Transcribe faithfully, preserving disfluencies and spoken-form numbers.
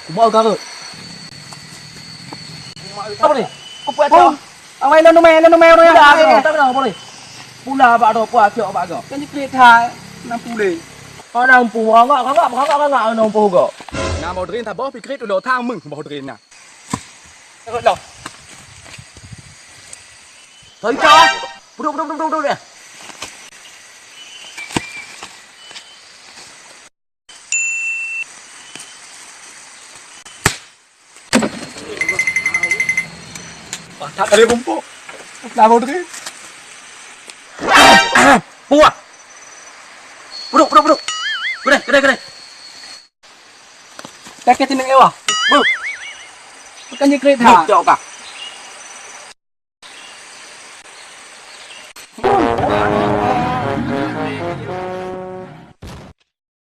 Kuba garut. Apa ni? Kupa cok. Awai lôn numai, lôn numai urang. Pula apa ni? Apa ni? Pula bak droe, pula cok bak go. Kan jikrit hai, enam puluh. Ada empu, rangak, rangak, rangak, rangak, ada empu go. Nah, mau drain tak boh, pikrit udah tameng boh drain nah. Garut lah. Hai cok. Puduk, puduk, puduk, puduk, puduk dia. Patat dari rumpok. Lama tu kan? Puah. Puduk, puduk, puduk. Gede, gede, gede. Pakai tineng ewa. Bu. Bukan jikrit ha. Cok kah?